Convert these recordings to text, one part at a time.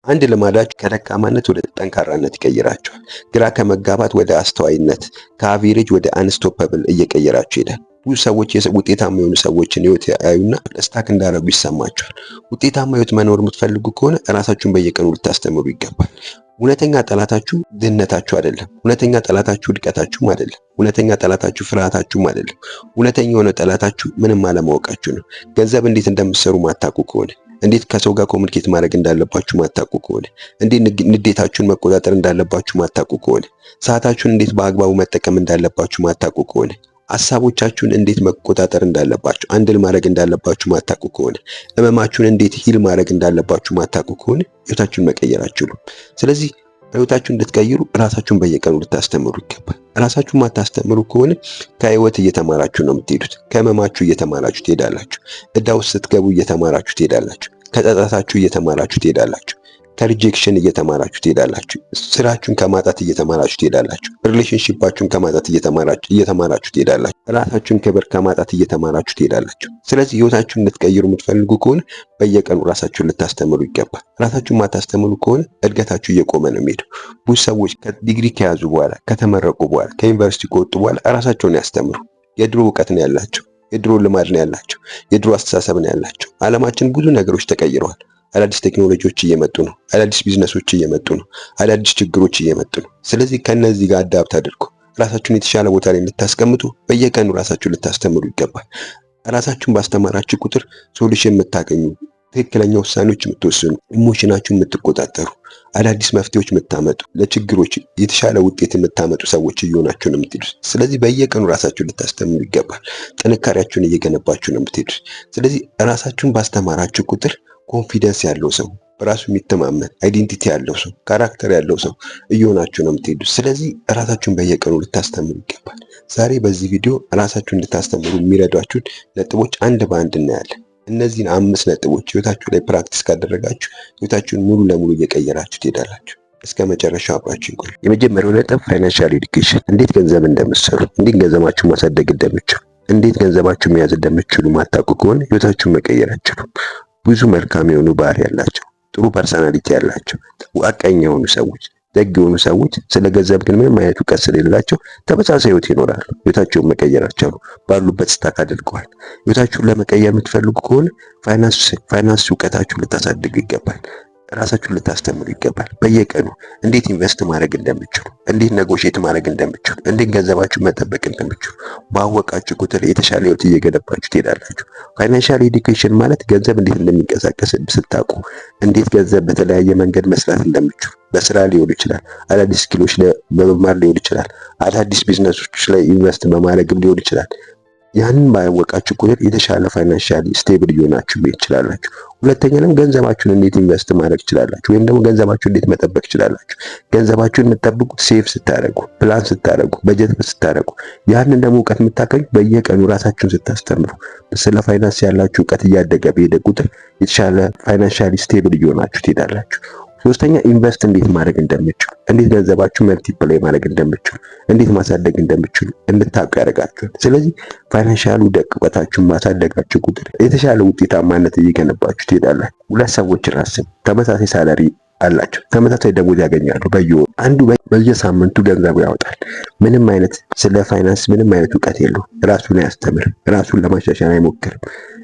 አንድ ልማዳችሁ ከደካማነት ወደ ጠንካራነት ይቀይራችኋል። ግራ ከመጋባት ወደ አስተዋይነት፣ ከ average ወደ unstoppable እየቀየራችሁ ይሄዳል። ብዙ ሰዎች ውጤታማ የሆኑ ሰዎችን ህይወት ያዩና stuck እንዳደረጉ ይሰማቸዋል። ውጤታማ ህይወት መኖር የምትፈልጉ ከሆነ ራሳችሁን በየቀኑ ልታስተምሩ ይገባል። እውነተኛ ጠላታችሁ ድህነታችሁ አይደለም። እውነተኛ ጠላታችሁ ውድቀታችሁም አይደለም። እውነተኛ ጠላታችሁ ፍርሃታችሁም አይደለም። እውነተኛ የሆነ ጠላታችሁ ምንም አለማወቃችሁ ነው። ገንዘብ እንዴት እንደምትሰሩ ማታውቁ ከሆነ፣ እንዴት ከሰው ጋር communicate ማድረግ እንዳለባችሁ ማታውቁ ከሆነ፣ እንዴት ንዴታችሁን መቆጣጠር እንዳለባችሁ ማታውቁ ከሆነ፣ ሰዓታችሁን እንዴት በአግባቡ መጠቀም እንዳለባችሁ ማታውቁ ከሆነ፣ ሀሳቦቻችሁን እንዴት መቆጣጠር እንዳለባችሁ፣ handle ማድረግ እንዳለባችሁ ማታውቁ ከሆነ፣ ህመማችሁን እንዴት heal ማድረግ እንዳለባችሁ ማታውቁ ከሆነ ህይወታችሁን መቀየር አትችሉም። ስለዚህ ህይወታችሁን እንድትቀይሩ ራሳችሁን በየቀኑ ልታስተምሩ ይገባል። ራሳችሁን ማታስተምሩ ከሆነ ከህይወት እየተማራችሁ ነው የምትሄዱት። ከህመማችሁ እየተማራችሁ ትሄዳላችሁ። እዳ ውስጥ ስትገቡ እየተማራችሁ ትሄዳላችሁ። ከጸጸታችሁ እየተማራችሁ ትሄዳላችሁ። ከ rejection እየተማራችሁ ትሄዳላችሁ። ስራችሁን ከማጣት እየተማራችሁ ትሄዳላችሁ። Relationship ኣችሁን ከማጣት እየተማራችሁ ትሄዳላችሁ። ራሳችሁን ክብር ከማጣት እየተማራችሁ ትሄዳላችሁ። ስለዚህ ህይወታችሁን እንድትቀይሩ የምትፈልጉ ከሆነ በየቀኑ ራሳችሁን ልታስተምሩ ይገባል። ራሳችሁን ማታስተምሩ ከሆነ እድገታችሁ እየቆመ ነው የሚሄደው። ብዙ ሰዎች ዲግሪ ከያዙ በኋላ፣ ከተመረቁ በኋላ፣ ከዩኒቨርሲቲ ከወጡ በኋላ ራሳቸውን አያስተምሩም። የድሮ እውቀት ነው ያላቸው፣ የድሮ ልማድ ነው ያላቸው፣ የድሮ አስተሳሰብ ነው ያላቸው። ዓለማችን ብዙ ነገሮች ተቀይረዋል። አዳዲስ ቴክኖሎጂዎች እየመጡ ነው። አዳዲስ ቢዝነሶች እየመጡ ነው። አዳዲስ ችግሮች እየመጡ ነው። ስለዚህ ከነዚህ ጋር adapt አድርጎ ራሳችሁን የተሻለ ቦታ ላይ እንድታስቀምጡ በየቀኑ ራሳችሁን ልታስተምሩ ይገባል። ራሳችሁን ባስተማራችሁ ቁጥር solution የምታገኙ፣ ትክክለኛ ውሳኔዎች የምትወስኑ፣ emotion ኣችሁን የምትቆጣጠሩ፣ አዳዲስ መፍትሄዎች የምታመጡ፣ ለችግሮች የተሻለ ውጤት የምታመጡ ሰዎች እየሆናችሁ ነው የምትሄዱት። ስለዚህ በየቀኑ ራሳችሁን ልታስተምሩ ይገባል። ጥንካሬያችሁን እየገነባችሁ ነው የምትሄዱት። ስለዚህ ራሳችሁን ባስተማራችሁ ቁጥር confidence ያለው ሰው፣ በራሱ የሚተማመን፣ identity ያለው ሰው፣ character ያለው ሰው እየሆናችሁ ነው የምትሄዱት። ስለዚህ ራሳችሁን በየቀኑ ልታስተምሩ ይገባል። ዛሬ በዚህ ቪዲዮ ራሳችሁን እንድታስተምሩ የሚረዷችሁን ነጥቦች አንድ በአንድ እናያለን። እነዚህን አምስት ነጥቦች ህይወታችሁ ላይ practice ካደረጋችሁ ህይወታችሁን ሙሉ ለሙሉ እየቀየራችሁ ትሄዳላችሁ። እስከ መጨረሻው አብራችሁን ቆዩ። የመጀመሪያው ነጥብ financial education፣ እንዴት ገንዘብ እንደምትሰሩ፣ እንዴት ገንዘባችሁን ማሳደግ እንደምትችሉ፣ እንዴት ገንዘባችሁን መያዝ እንደምትችሉ ማታውቁ ከሆነ ህይወታችሁን መቀየር አትችሉም። ብዙ መልካም የሆኑ ባህሪ ያላቸው፣ ጥሩ personality ያላቸው፣ ሐቀኛ የሆኑ ሰዎች፣ ደግ የሆኑ ሰዎች ስለ ገንዘብ ግን ምንም አይነት እውቀት ስለሌላቸው ተመሳሳይ ህይወት ይኖራሉ። ህይወታቸውን መቀየር አልቻሉም። ባሉበት stuck አድርገዋል። ህይወታችሁን ለመቀየር የምትፈልጉ ከሆነ ፋይናንስ እውቀታችሁን ልታሳድጉ ይገባል። ራሳችሁን ልታስተምሩ ይገባል። በየቀኑ እንዴት invest ማድረግ እንደምትችሉ፣ እንዴት negotiate ማድረግ እንደምትችሉ፣ እንዴት ገንዘባችሁን መጠበቅ እንደምትችሉ ባወቃችሁ ቁጥር የተሻለ ህይወት እየገነባችሁ ትሄዳላችሁ። Financial education ማለት ገንዘብ እንዴት እንደሚንቀሳቀስ ስታውቁ፣ እንዴት ገንዘብ በተለያየ መንገድ መስራት እንደምትችሉ፣ በስራ ሊሆን ይችላል፣ አዳዲስ skill ኦች በመማር ሊሆን ይችላል፣ አዳዲስ ቢዝነሶች ላይ invest በማድረግም ሊሆን ይችላል። ያንን ባወቃችሁ ቁጥር የተሻለ financially stable እየሆናችሁ መሄድ ትችላላችሁ። ሁለተኛ ደግሞ ገንዘባችሁን እንዴት invest ማድረግ ትችላላችሁ፣ ወይም ደግሞ ገንዘባችሁን እንዴት መጠበቅ ትችላላችሁ። ገንዘባችሁን የምትጠብቁት save ስታደርጉ፣ ፕላን ስታደርጉ፣ በጀት ስታደርጉ፣ ያንን ደግሞ እውቀት የምታገኙ በየቀኑ ራሳችሁን ስታስተምሩ፣ ስለ ፋይናንስ ያላችሁ እውቀት እያደገ በሄደ ቁጥር የተሻለ financially stable እየሆናችሁ ትሄዳላችሁ። ሶስተኛ invest እንዴት ማድረግ እንደምትችሉ፣ እንዴት ገንዘባችሁ multiply ማድረግ እንደምትችሉ፣ እንዴት ማሳደግ እንደምትችሉ እንድታውቁ ያደርጋችኋል። ስለዚህ financial እውቀታችሁን ባሳደጋችሁ ቁጥር የተሻለ ውጤታማነት እየገነባችሁ ትሄዳላችሁ። ሁለት ሰዎችን አስቡ። ተመሳሳይ salary አላቸው። ተመሳሳይ ደሞዝ ያገኛሉ በየወሩ። አንዱ በየሳምንቱ ገንዘቡ ያወጣል። ምንም አይነት ስለ ፋይናንስ ምንም አይነት እውቀት የለውም። ራሱን አያስተምርም። ራሱን ለማሻሻል አይሞክርም።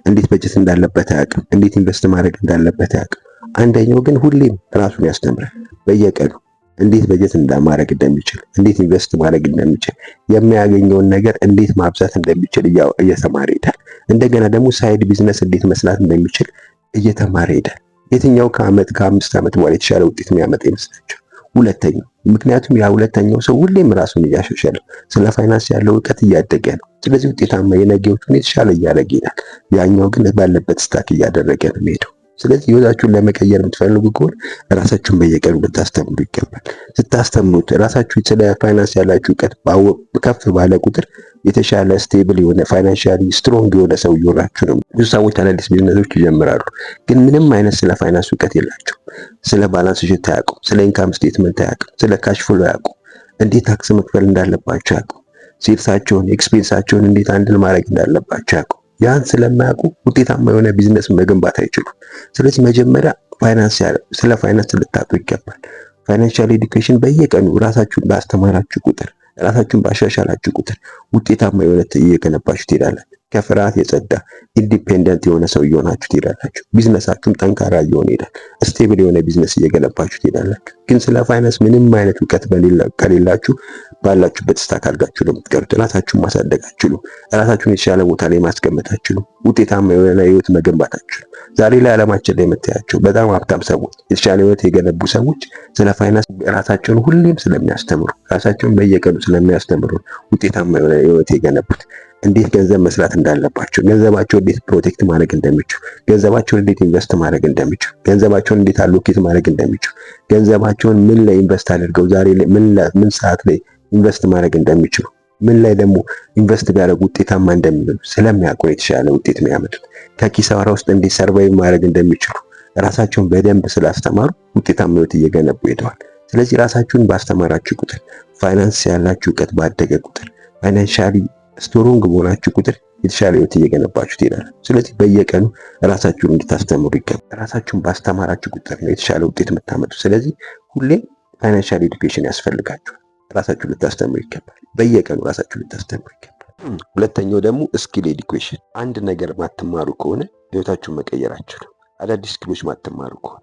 እንዴት በጀት እንዳለበት አያውቅም። እንዴት invest ማድረግ እንዳለበት አያውቅም። አንደኛው ግን ሁሌም ራሱን ያስተምራል። በየቀኑ እንዴት በጀት ማድረግ እንደሚችል፣ እንዴት invest ማድረግ እንደሚችል፣ የሚያገኘውን ነገር እንዴት ማብዛት እንደሚችል እየተማረ ይሄዳል። እንደገና ደግሞ side business እንዴት መስራት እንደሚችል እየተማረ ይሄዳል። የትኛው ከአመት ከ5 ዓመት በኋላ የተሻለ ውጤት የሚያመጣ ይመስላችኋል? ሁለተኛው። ምክንያቱም ያ ሁለተኛው ሰው ሁሌም ራሱን እያሻሻለ፣ ስለ ፋይናንስ ያለው እውቀት እያደገ ነው። ስለዚህ ውጤታማ የነገዎቹን የተሻለ እያደረገ ይሄዳል። ያኛው ግን ባለበት stuck እያደረገ ነው የሚሄደው። ስለዚህ ህይወታችሁን ለመቀየር የምትፈልጉ ከሆነ ራሳችሁን በየቀኑ ልታስተምሩ ይገባል። ስታስተምሩት ራሳችሁ ስለ ፋይናንስ ያላችሁ እውቀት ከፍ ባለ ቁጥር የተሻለ stable የሆነ፣ financially strong የሆነ ሰው እየሆናችሁ ነው። ብዙ ሰዎች አዳዲስ ቢዝነሶች ይጀምራሉ፣ ግን ምንም አይነት ስለ ፋይናንስ እውቀት የላቸውም። ስለ balance sheet አያውቁም። ስለ income statement አያውቁም። ስለ cash flow አያውቁም። እንዴት tax መክፈል እንዳለባቸው አያውቁም። Sales ኣቸውን፣ expense ኣቸውን እንዴት handle ማድረግ እንዳለባቸው አያውቁም። ያን ስለማያውቁ ውጤታማ የሆነ ቢዝነስ መገንባት አይችሉም። ስለዚህ መጀመሪያ ፋይናንስ ስለ ፋይናንስ ልታውቁ ይገባል። Financial education በየቀኑ ራሳችሁን ባስተማራችሁ ቁጥር፣ ራሳችሁን ባሻሻላችሁ ቁጥር ውጤታማ የሆነ እየገነባችሁ ትሄዳላችሁ። ከፍርሃት የጸዳ independent የሆነ ሰው እየሆናችሁ ትሄዳላችሁ። ቢዝነሳችሁም ጠንካራ እየሆነ ይሄዳል። Stable የሆነ ቢዝነስ እየገነባችሁ ትሄዳላችሁ። ግን ስለ ፋይናንስ ምንም አይነት እውቀት ከሌላችሁ ባላችሁበት stuck አድርጋችሁ ነው የምትቀሩት። ራሳችሁን ማሳደግ አትችሉም። ራሳችሁን የተሻለ ቦታ ላይ ማስቀመጥ አትችሉም። ውጤታማ የሆነ ህይወት መገንባት አትችሉም። ዛሬ ላይ ዓለማችን ላይ የምታያቸው በጣም ሀብታም ሰዎች፣ የተሻለ ህይወት የገነቡ ሰዎች ስለ ፋይናንስ ራሳቸውን ሁሌም ስለሚያስተምሩ፣ ራሳቸውን በየቀኑ ስለሚያስተምሩ ውጤታማ የሆነ ህይወት የገነቡት። እንዴት ገንዘብ መስራት እንዳለባቸው፣ ገንዘባቸውን እንዴት protect ማድረግ እንደሚችሉ፣ ገንዘባቸውን እንዴት invest ማድረግ እንደሚችሉ፣ ገንዘባቸውን እንዴት allocate ማድረግ እንደሚችሉ፣ ገንዘባቸውን ምን ላይ invest አድርገው ዛሬ ምን ሰዓት ላይ invest ማድረግ እንደሚችሉ፣ ምን ላይ ደግሞ invest ቢያደርጉ ውጤታማ እንደሚሆኑ ስለሚያውቁ የተሻለ ውጤት የሚያመጡት። ከኪሳራ ውስጥ እንዴት survive ማድረግ እንደሚችሉ ራሳቸውን በደንብ ስላስተማሩ ውጤታማ ህይወት እየገነቡ ሄደዋል። ስለዚህ ራሳችሁን ባስተማራችሁ ቁጥር፣ ፋይናንስ ያላችሁ እውቀት ባደገ ቁጥር፣ financially strong በሆናችሁ ቁጥር የተሻለ ህይወት እየገነባችሁ ትሄዳላችሁ። ስለዚህ በየቀኑ ራሳችሁን እንድታስተምሩ ይገባል። ራሳችሁን ባስተማራችሁ ቁጥር ነው የተሻለ ውጤት የምታመጡ። ስለዚህ ሁሌም financial education ያስፈልጋችኋል። ራሳችሁን ልታስተምሩ ይገባል። በየቀኑ ራሳችሁን ልታስተምሩ ይገባል። ሁለተኛው ደግሞ skill education። አንድ ነገር ማትማሩ ከሆነ ህይወታችሁን መቀየር አትችሉም። አዳዲስ skill ኦች ማትማሩ ከሆነ፣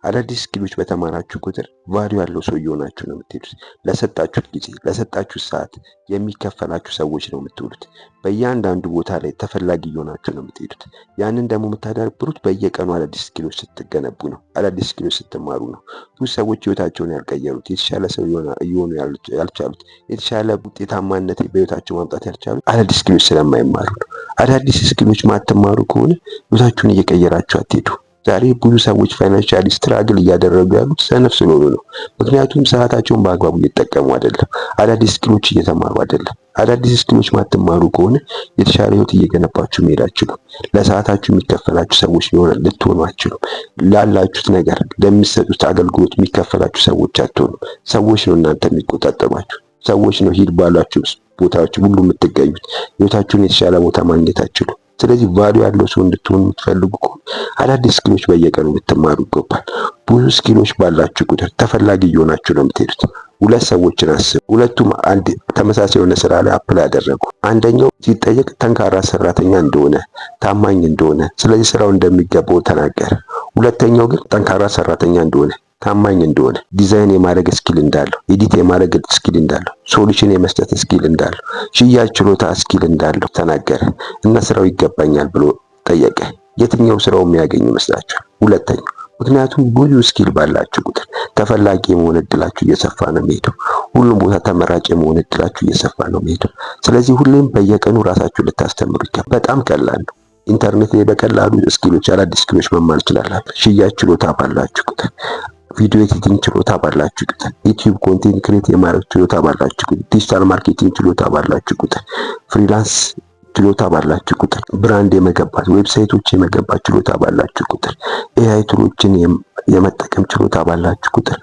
አዳዲስ skill ኦች በተማራችሁ ቁጥር value ያለው ሰው እየሆናችሁ ነው የምትሄዱት። ለሰጣችሁት ጊዜ፣ ለሰጣችሁት ሰዓት የሚከፈላችሁ ሰዎች ነው የምትሆኑት። በእያንዳንዱ ቦታ ላይ ተፈላጊ እየሆናችሁ ነው የምትሄዱት። ያንን ደግሞ የምታዳብሩት በየቀኑ አዳዲስ skill ኦች ስትገነቡ ነው። አዳዲስ skill ኦች ስትማሩ ነው። ብዙ ሰዎች ህይወታቸውን ያልቀየሩት፣ የተሻለ ሰው እየሆኑ ያልቻሉት፣ የተሻለ ውጤታማነት በህይወታቸው ማምጣት ያልቻሉት አዳዲስ skill ኦች ስለማይማሩ ነው። አዳዲስ skill ኦች ማትማሩ ከሆነ ህይወታችሁን እየቀየራችሁ አትሄዱ። ዛሬ ብዙ ሰዎች financially struggle እያደረጉ ያሉት ሰነፍ ስለሆኑ ነው። ምክንያቱም ሰዓታቸውን በአግባቡ እየተጠቀሙ አይደለም። አዳዲስ skill ኦች እየተማሩ አይደለም። አዳዲስ skill ኦች ማትማሩ ከሆነ የተሻለ ህይወት እየገነባችሁ መሄድ አትችሉም። ለሰዓታችሁ የሚከፈላችሁ ሰዎች ልትሆኑ አትችሉም። ላላችሁት ነገር፣ ለሚሰጡት አገልግሎት የሚከፈላችሁ ሰዎች አትሆኑም። ሰዎች ነው እናንተ የሚቆጣጠሯችሁ። ሰዎች ነው ሂድ ባሏችሁ ቦታዎች ሁሉ የምትገኙት። ህይወታችሁን የተሻለ ቦታ ማግኘት አትችሉም። ስለዚህ value ያለው ሰው እንድትሆኑ የምትፈልጉ ከሆነ አዳዲስ skill ኦች በየቀኑ ልትማሩ ይገባል። ብዙ skill ኦች ባላችሁ ቁጥር ተፈላጊ እየሆናችሁ ነው የምትሄዱት። ሁለት ሰዎችን አስቡ። ሁለቱም አንድ ተመሳሳይ የሆነ ስራ ላይ apply ያደረጉ። አንደኛው ሲጠየቅ ጠንካራ ሰራተኛ እንደሆነ፣ ታማኝ እንደሆነ፣ ስለዚህ ስራው እንደሚገባው ተናገረ። ሁለተኛው ግን ጠንካራ ሰራተኛ እንደሆነ፣ ታማኝ እንደሆነ፣ ዲዛይን የማድረግ skill እንዳለው፣ edit የማድረግ skill እንዳለው፣ solution የመስጠት skill እንዳለው፣ ሽያጭ ችሎታ skill እንዳለው ተናገረ እና ስራው ይገባኛል ብሎ ጠየቀ። የትኛው ስራው የሚያገኝ ይመስላችኋል? ሁለተኛው። ምክንያቱም ብዙ skill ባላችሁ ቁጥር ተፈላጊ የመሆን እድላችሁ እየሰፋ ነው የሚሄደው። ሁሉም ቦታ ተመራጭ የመሆን እድላችሁ እየሰፋ ነው የሚሄደው። ስለዚህ ሁሌም በየቀኑ ራሳችሁ ልታስተምሩ ይገባል። በጣም ቀላል ነው። ኢንተርኔት ላይ በቀላሉ skill ኦች፣ አዳዲስ skill ኦች መማር ትችላላችሁ። ሽያጭ ችሎታ ባላችሁ ቁጥር፣ video editing ችሎታ ባላችሁ ቁጥር፣ YouTube content create የማድረግ ችሎታ ባላችሁ ቁጥር፣ digital marketing ችሎታ ባላችሁ ቁጥር፣ freelance ችሎታ ባላችሁ ቁጥር፣ brand የመገንባት፣ website ኦች የመገንባት ችሎታ ባላችሁ ቁጥር፣ AI tool ኦችን የመጠቀም ችሎታ ባላችሁ ቁጥር፣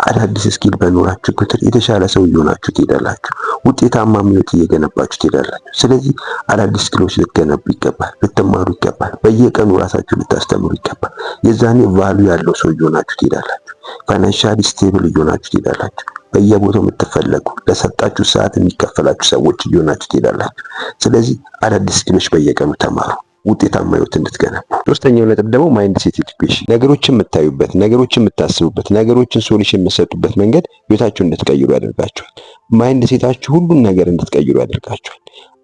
አዳዲስ skill በኖራችሁ ቁጥር የተሻለ ሰው እየሆናችሁ ትሄዳላችሁ። ውጤታማ ህይወት እየገነባችሁ ትሄዳላችሁ። ስለዚህ አዳዲስ skill ኦች ልትገነቡ ይገባል፣ ልትማሩ ይገባል። በየቀኑ ራሳችሁ ልታስተምሩ ይገባል። የዛኔ value ያለው ሰው እየሆናችሁ ትሄዳላችሁ። Financially stable እየሆናችሁ ትሄዳላችሁ። በየቦታው የምትፈለጉ፣ ለሰጣችሁ ሰዓት የሚከፈላችሁ ሰዎች እየሆናችሁ ትሄዳላችሁ። ስለዚህ አዳዲስ skill ኦች በየቀኑ ተማሩ፣ ውጤታማ ህይወት እንድትገነቡ። ሶስተኛው ነጥብ ደግሞ mindset education። ነገሮችን የምታዩበት፣ ነገሮችን የምታስቡበት፣ ነገሮችን solution የምትሰጡበት መንገድ ህይወታችሁን እንድትቀይሩ ያደርጋችኋል። Mindset ኣችሁ ሁሉን ነገር እንድትቀይሩ ያደርጋችኋል።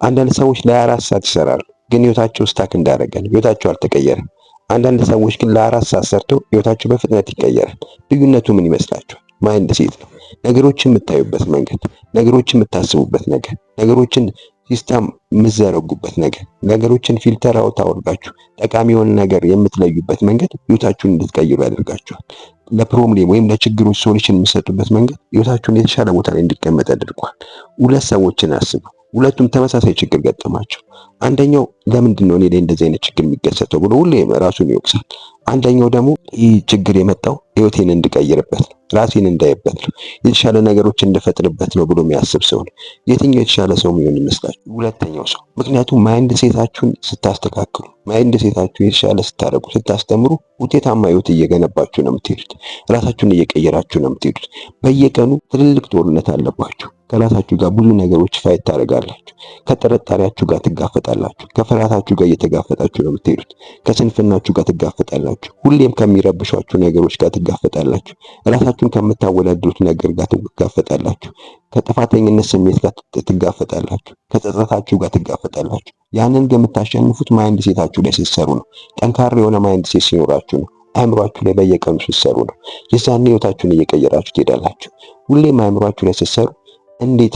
አንዳንድ ሰዎች ለ24 ሰዓት ይሰራሉ፣ ግን ህይወታቸው stuck እንዳደረገ ነው። ህይወታቸው አልተቀየረም። አንዳንድ ሰዎች ግን ለ4 ሰዓት ሰርተው ህይወታቸው በፍጥነት ይቀየራል። ልዩነቱ ምን ይመስላችኋል? Mindset ነው። ነገሮችን የምታዩበት መንገድ፣ ነገሮችን የምታስቡበት ነገር፣ ነገሮችን system የምትዘረጉበት ነገር፣ ነገሮችን filter out አድርጋችሁ ጠቃሚ የሆነ ነገር የምትለዩበት መንገድ ህይወታችሁን እንድትቀይሩ ያደርጋችኋል። ለ problem ወይም ለችግሮች solution የምትሰጡበት መንገድ ህይወታችሁን የተሻለ ቦታ ላይ እንዲቀመጥ ያደርገዋል። ሁለት ሰዎችን አስቡ። ሁለቱም ተመሳሳይ ችግር ገጠማቸው። አንደኛው ለምንድን ነው እኔ ላይ እንደዚህ አይነት ችግር የሚከሰተው ብሎ ሁሌ ራሱን ይወቅሳል። አንደኛው ደግሞ ይህ ችግር የመጣው ህይወቴን እንድቀይርበት ነው። ራሴን እንዳይበት ነው፣ የተሻለ ነገሮች እንድፈጥርበት ነው ብሎ የሚያስብ ሰው ነው። የትኛው የተሻለ ሰው የሚሆን ይመስላችሁ? ሁለተኛው ሰው። ምክንያቱም mindset ኣችሁን ስታስተካክሉ፣ mindset ኣችሁን የተሻለ ስታደርጉ፣ ስታስተምሩ ውጤታማ ህይወት እየገነባችሁ ነው የምትሄዱት። ራሳችሁን እየቀየራችሁ ነው የምትሄዱት። በየቀኑ ትልልቅ ጦርነት አለባችሁ። ከራሳችሁ ጋር ብዙ ነገሮች fight ታደርጋላችሁ። ከጥርጣሬያችሁ ጋር ትጋፈጣላችሁ። ከፍርሃታችሁ ጋር እየተጋፈጣችሁ ነው የምትሄዱት። ከስንፍናችሁ ጋር ትጋፈጣላችሁ። ሁሌም ከሚረብሿችሁ ነገሮች ጋር ትጋፈጣላችሁ። ራሳችሁን ከምታወዳድሩት ነገር ጋር ትጋፈጣላችሁ። ከጥፋተኝነት ስሜት ጋር ትጋፈጣላችሁ። ከጸጸታችሁ ጋር ትጋፈጣላችሁ። ያንን ግን የምታሸንፉት mindset ኣችሁ ላይ ስትሰሩ ነው። ጠንካራ የሆነ mindset ሲኖራችሁ ነው። አእምሯችሁ ላይ በየቀኑ ስትሰሩ ነው። የዛኔ ህይወታችሁን እየቀየራችሁ ትሄዳላችሁ። ሁሌም አእምሯችሁ ላይ ስትሰሩ እንዴት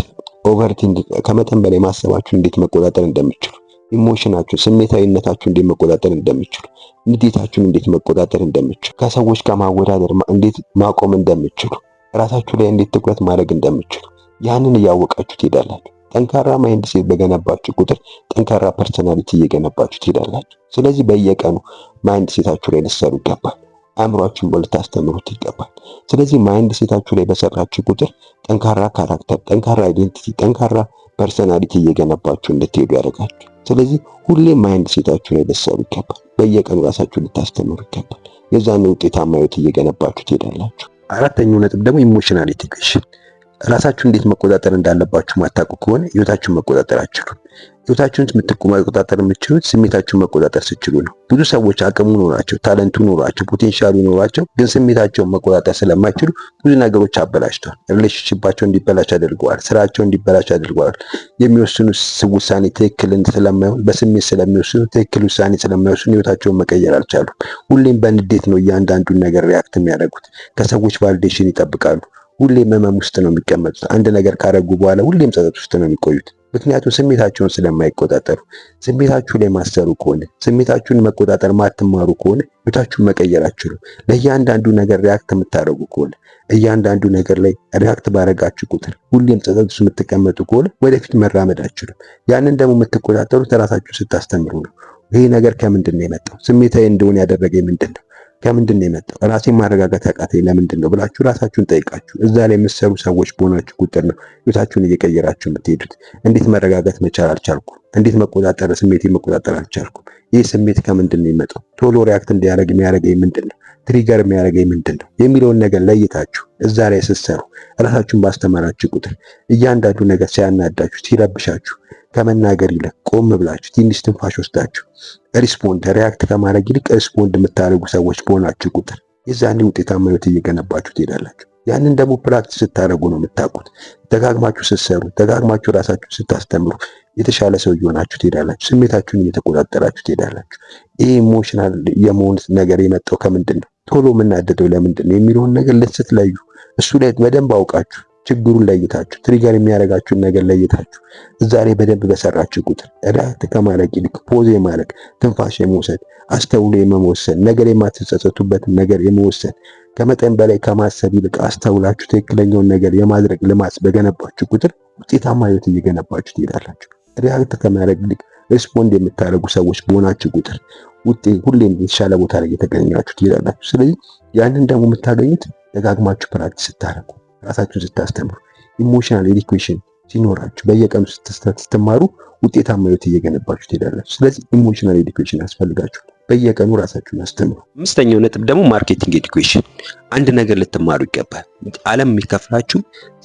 overthink ከመጠን በላይ ማሰባችሁ እንዴት መቆጣጠር እንደምትችሉ፣ emotion ኣችሁን ስሜታዊነታችሁ እንዴት መቆጣጠር እንደምትችሉ፣ ንዴታችሁን እንዴት መቆጣጠር እንደምትችሉ፣ ከሰዎች ጋር ማወዳደር እንዴት ማቆም እንደምትችሉ፣ ራሳችሁ ላይ እንዴት ትኩረት ማድረግ እንደምትችሉ ያንን እያወቃችሁ ትሄዳላችሁ። ጠንካራ mindset በገነባችሁ ቁጥር ጠንካራ personality እየገነባችሁ ትሄዳላችሁ። ስለዚህ በየቀኑ mindset ኣችሁ ላይ ልትሰሩ ይገባል። አእምሯችሁን ልታስተምሩት ይገባል። ስለዚህ mindset ኣችሁ ላይ በሰራችሁ ቁጥር ጠንካራ character፣ ጠንካራ identity፣ ጠንካራ personality እየገነባችሁ እንድትሄዱ ያደርጋችሁ። ስለዚህ ሁሌም mindset ኣችሁ ላይ ልትሰሩ ይገባል። በየቀኑ ራሳችሁ ልታስተምሩ ይገባል። የዛን ውጤታማ ህይወት እየገነባችሁ ትሄዳላችሁ። አራተኛው ነጥብ ደግሞ emotional education። ራሳችሁ እንዴት መቆጣጠር እንዳለባችሁ ማታውቁ ከሆነ ህይወታችሁን መቆጣጠር አትችሉም። ህይወታችሁን መቆጣጠር የምትችሉት ስሜታችሁን መቆጣጠር ስትችሉ ነው። ብዙ ሰዎች አቅሙ ኖሯቸው፣ talent ኡ ኖሯቸው፣ potential ኡ ኖሯቸው ግን ስሜታቸውን መቆጣጠር ስለማይችሉ ብዙ ነገሮች አበላሽተዋል። relationship ኣቸው እንዲበላሽ አድርገዋል። ስራቸው እንዲበላሽ አድርገዋል። የሚወስኑ ውሳኔ ትክክል ስለማይሆን በስሜት ስለሚወስኑ ትክክል ውሳኔ ስለማይወስኑ ህይወታቸውን መቀየር አልቻሉም። ሁሌም በንዴት ነው እያንዳንዱን ነገር react የሚያደርጉት። ከሰዎች validation ይጠብቃሉ። ሁሌም ህመም ውስጥ ነው የሚቀመጡት። አንድ ነገር ካረጉ በኋላ ሁሌም ጸጸት ውስጥ ነው የሚቆዩት። ምክንያቱም ስሜታቸውን ስለማይቆጣጠሩ። ስሜታችሁ ላይ ማትሰሩ ከሆነ፣ ስሜታችሁን መቆጣጠር ማትማሩ ከሆነ ህይወታችሁን መቀየር አትችሉም። ለእያንዳንዱ ነገር react የምታደርጉ ከሆነ፣ እያንዳንዱ ነገር ላይ react ባረጋችሁ ቁጥር ሁሌም ጸጸት ውስጥ የምትቀመጡ ከሆነ ወደፊት መራመድ አትችሉም። ያንን ደግሞ የምትቆጣጠሩት ራሳችሁ ስታስተምሩ ነው። ይሄ ነገር ከምንድን ነው የመጣው? ስሜታዊ እንድሆን ያደረገኝ ምንድን ነው? ከምንድን ነው የመጣው? ራሴን ማረጋጋት ያቃተኝ ለምንድን ነው ብላችሁ ራሳችሁን ጠይቃችሁ እዛ ላይ የምትሰሩ ሰዎች በሆናችሁ ቁጥር ነው ህይወታችሁን እየቀየራችሁ የምትሄዱት። እንዴት መረጋጋት መቻል አልቻልኩም? እንዴት መቆጣጠር ስሜቴን መቆጣጠር አልቻልኩም? ይህ ስሜት ከምንድን ነው የመጣው? ቶሎ react እንዲያደርግ የሚያደርገኝ ምንድን ነው? trigger የሚያደርገኝ ምንድን ነው የሚለውን ነገር ለይታችሁ እዛ ላይ ስትሰሩ፣ ራሳችሁን ባስተማራችሁ ቁጥር እያንዳንዱ ነገር ሲያናዳችሁ፣ ሲረብሻችሁ ከመናገር ይልቅ ቆም ብላችሁ ትንሽ ትንፋሽ ወስዳችሁ respond react ከማድረግ ይልቅ respond የምታደርጉ ሰዎች በሆናችሁ ቁጥር የዛኔ ውጤታማ ህይወት እየገነባችሁ ትሄዳላችሁ። ያንን ደግሞ practice ስታደርጉ ነው የምታውቁት። ደጋግማችሁ ስትሰሩ፣ ደጋግማችሁ ራሳችሁ ስታስተምሩ የተሻለ ሰው እየሆናችሁ ትሄዳላችሁ። ስሜታችሁን እየተቆጣጠራችሁ ትሄዳላችሁ። ይህ emotional የመሆን ነገር የመጣው ከምንድን ነው? ቶሎ የምናደደው ለምንድን ነው የሚለውን ነገር ስትለዩ፣ እሱ ላይ በደንብ አውቃችሁ ችግሩን ለይታችሁ፣ trigger የሚያደርጋችሁን ነገር ለይታችሁ እዛ ላይ በደንብ በሰራችሁ ቁጥር react ከማድረግ ይልቅ pause የማድረግ፣ ትንፋሽ የመውሰድ፣ አስተውሎ የመወሰን ነገር፣ የማትጸጸቱበትን ነገር የመወሰን፣ ከመጠን በላይ ከማሰብ ይልቅ አስተውላችሁ ትክክለኛውን ነገር የማድረግ ልማድ በገነባችሁ ቁጥር ውጤታማ ህይወት እየገነባችሁ ትሄዳላችሁ። react ከማድረግ ይልቅ respond የምታደርጉ ሰዎች በሆናችሁ ቁጥር ውጤት ሁሌም የተሻለ ቦታ ላይ እየተገኛችሁ ትሄዳላችሁ። ስለዚህ ያንን ደግሞ የምታገኙት ደጋግማችሁ practice ስታደርጉ፣ ራሳችሁን ስታስተምሩ፣ emotional education ሲኖራችሁ፣ በየቀኑ ስትማሩ ውጤታማ ህይወት እየገነባችሁ ትሄዳላችሁ። ስለዚህ emotional education ያስፈልጋችኋል። በየቀኑ ራሳችሁን አስተምሩ። አምስተኛው ነጥብ ደግሞ marketing education። አንድ ነገር ልትማሩ ይገባል። ዓለም የሚከፍላችሁ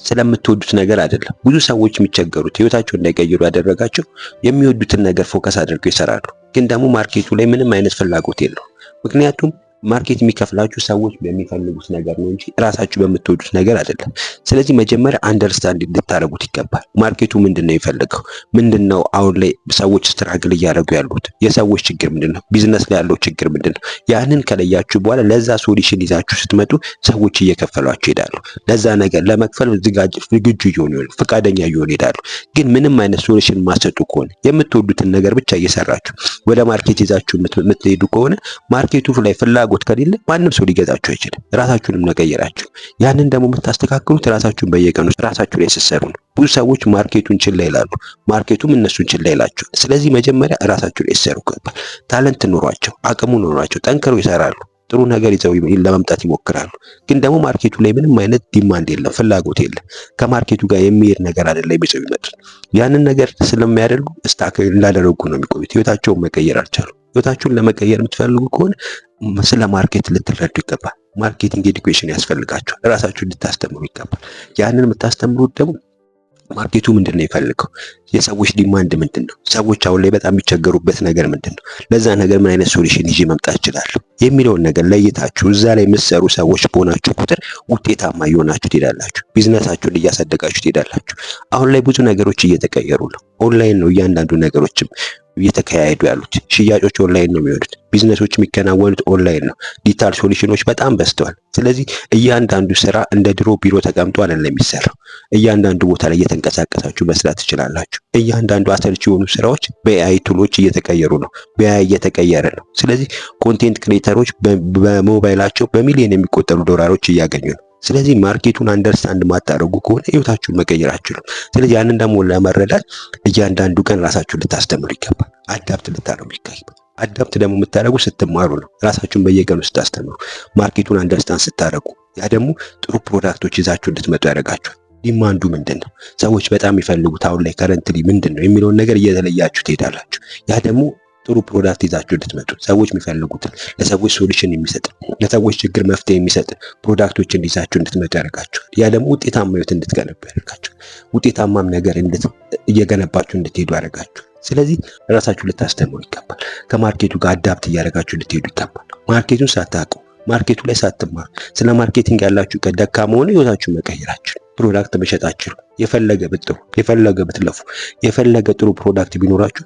ስለምትወዱት ነገር አይደለም። ብዙ ሰዎች የሚቸገሩት፣ ህይወታቸውን እንዳይቀይሩ ያደረጋቸው የሚወዱትን ነገር focus አድርገው ይሰራሉ፣ ግን ደግሞ market ኡ ላይ ምንም አይነት ፍላጎት የለውም። ምክንያቱም market የሚከፍላችሁ ሰዎች በሚፈልጉት ነገር ነው እንጂ ራሳችሁ በምትወዱት ነገር አይደለም። ስለዚህ መጀመሪያ understand ልታደርጉት ይገባል። market ኡ ምንድን ነው የሚፈልገው? ምንድን ነው አሁን ላይ ሰዎች struggle እያደረጉ ያሉት? የሰዎች ችግር ምንድን ነው? ቢዝነስ ላይ ያለው ችግር ምንድን ነው? ያንን ከለያችሁ በኋላ ለዛ solution ይዛችሁ ስትመጡ ሰዎች እየከፈሏችሁ ይሄዳሉ። ለዛ ነገር ለመክፈል ዝግጁ እየሆኑ፣ ፈቃደኛ እየሆኑ ይሄዳሉ። ግን ምንም አይነት solution ማትሰጡ ከሆነ፣ የምትወዱትን ነገር ብቻ እየሰራችሁ ወደ market ይዛችሁ የምትሄዱ ከሆነ፣ market ኡ ላይ ፍላጎት ከሌለ ማንም ሰው ሊገዛችሁ አይችልም። ራሳችሁንም መቀየራችሁ። ያንን ደግሞ የምታስተካክሉት ራሳችሁን በየቀኑ ራሳችሁ ላይ ስትሰሩ ነው። ብዙ ሰዎች market ኡን ችላ ይላሉ፣ market ኡም እነሱን ችላ ይላቸዋል። ስለዚህ መጀመሪያ ራሳችሁ ላይ ስትሰሩ ይገባል። talent ኖሯቸው፣ አቅሙ ኖሯቸው ጠንክረው ይሰራሉ። ጥሩ ነገር ይዘው ለመምጣት ይሞክራሉ። ግን ደግሞ market ኡ ላይ ምንም አይነት demand የለም፣ ፍላጎት የለም። ከ market ኡ ጋር የሚሄድ ነገር አይደለም ይዘው የሚመጡት። ያንን ነገር ስለሚያደርጉ stuck እንዳደረጉ ነው የሚቆዩት። ህይወታቸውን መቀየር አልቻሉም። ህይወታችሁን ለመቀየር የምትፈልጉ ከሆነ ስለ market ልትረዱ ይገባል። Marketing education ያስፈልጋችኋል። ራሳችሁን ልታስተምሩ ይገባል። ያንን የምታስተምሩት ደግሞ market ኡ ምንድን ነው የሚፈልገው? የሰዎች demand ምንድን ነው? ሰዎች አሁን ላይ በጣም የሚቸገሩበት ነገር ምንድን ነው? ለዛ ነገር ምን አይነት solution ይዤ መምጣት እችላለሁ የሚለውን ነገር ለይታችሁ እዛ ላይ የምትሰሩ ሰዎች በሆናችሁ ቁጥር ውጤታማ እየሆናችሁ ትሄዳላችሁ። ቢዝነሳችሁን እያሳደጋችሁ ትሄዳላችሁ። አሁን ላይ ብዙ ነገሮች እየተቀየሩ ነው። ኦንላይን ነው እያንዳንዱ ነገሮችም እየተካሄዱ ያሉት። ሽያጮች ኦንላይን ነው የሚሆኑት። ቢዝነሶች የሚከናወኑት ኦንላይን ነው። Digital solution ኖች በጣም በዝተዋል። ስለዚህ እያንዳንዱ ስራ እንደ ድሮ ቢሮ ተቀምጦ አይደለም የሚሰራው። እያንዳንዱ ቦታ ላይ እየተንቀሳቀሳችሁ መስራት ትችላላችሁ። እያንዳንዱ አሰልቺ የሆኑ ስራዎች በ AI tool ኦች እየተቀየሩ ነው። በ AI እየተቀየረ ነው። ስለዚህ content creator ኦች በሞባይላቸው በሚሊዮን የሚቆጠሩ ዶላሮች እያገኙ ነው። ስለዚህ market ኡን understand ማታደርጉ ከሆነ ህይወታችሁን መቀየር አትችሉም። ስለዚህ ያንን ደግሞ ለመረዳት እያንዳንዱ ቀን ራሳችሁን ልታስተምሩ ይገባል። Adapt ልታደርጉ ይገባል። Adapt ደግሞ የምታደርጉ ስትማሩ ነው። ራሳችሁን በየቀኑ ስታስተምሩ፣ market ኡን understand ስታደርጉ፣ ያ ደግሞ ጥሩ product ኦች ይዛችሁ እንድትመጡ ያደርጋችኋል። Demand ኡ ምንድን ነው? ሰዎች በጣም የሚፈልጉት አሁን ላይ currently ምንድን ነው የሚለውን ነገር እየለያችሁ ትሄዳላችሁ። ያ ደግሞ ጥሩ product ይዛችሁ እንድትመጡ፣ ሰዎች የሚፈልጉትን፣ ለሰዎች solution የሚሰጥ፣ ለሰዎች ችግር መፍትሄ የሚሰጥ product ኦችን ይዛችሁ እንድትመጡ ያደርጋችኋል። ያ ደግሞ ውጤታማ ህይወት እንድትገነቡ ያደርጋችኋል። ውጤታማም ነገር እየገነባችሁ እንድትሄዱ ያደርጋችኋል። ስለዚህ ራሳችሁ ልታስተምሩ ይገባል። ከ market ኡ ጋር adapt እያደረጋችሁ ልትሄዱ ይገባል። Market ኡን ሳታውቁ፣ market ኡ ላይ ሳትማሩ፣ ስለ marketing ያላችሁ ደካማ ሆነ ህይወታችሁን መቀየር አትችሉም። Product መሸጥ አትችሉም። የፈለገ ብትጥሩ፣ የፈለገ ብትለፉ፣ የፈለገ ጥሩ product ቢኖራችሁ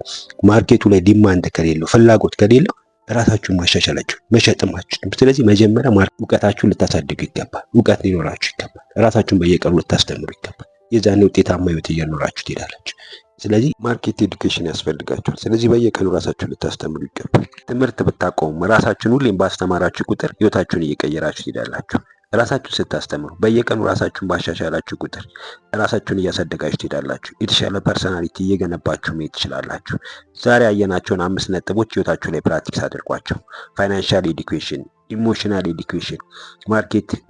market ኡ ላይ demand ከሌለው፣ ፍላጎት ከሌለው ራሳችሁን ማሻሻል አትችሉም፣ መሸጥም አትችሉም። ስለዚህ መጀመሪያ እውቀታችሁን ልታሳድጉ ይገባል። እውቀት ሊኖራችሁ ይገባል። ራሳችሁን በየቀኑ ልታስተምሩ ይገባል። የዛኔ ውጤታማ ህይወት እየኖራችሁ ትሄዳላችሁ። ስለዚህ market education ያስፈልጋችኋል። ስለዚህ በየቀኑ ራሳችሁን ልታስተምሩ ይገባል። ትምህርት ብታቆሙ ራሳችሁን ሁሌም ባስተማራችሁ ቁጥር ህይወታችሁን እየቀየራችሁ ትሄዳላችሁ። ራሳችሁን ስታስተምሩ፣ በየቀኑ ራሳችሁን ባሻሻላችሁ ቁጥር ራሳችሁን እያሳደጋችሁ ትሄዳላችሁ። የተሻለ personality እየገነባችሁ መሄድ ትችላላችሁ። ዛሬ ያየናቸውን አምስት ነጥቦች ህይወታችሁ ላይ practice አድርጓቸው። Financial education፣ emotional education፣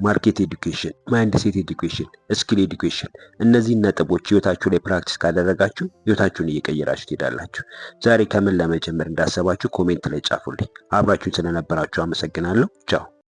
market education፣ mindset education፣ skill education። እነዚህን ነጥቦች ህይወታችሁ ላይ practice ካደረጋችሁ ህይወታችሁን እየቀየራችሁ ትሄዳላችሁ። ዛሬ ከምን ለመጀመር እንዳሰባችሁ comment ላይ ጻፉልኝ። አብራችሁን ስለነበራችሁ አመሰግናለሁ። ቻው።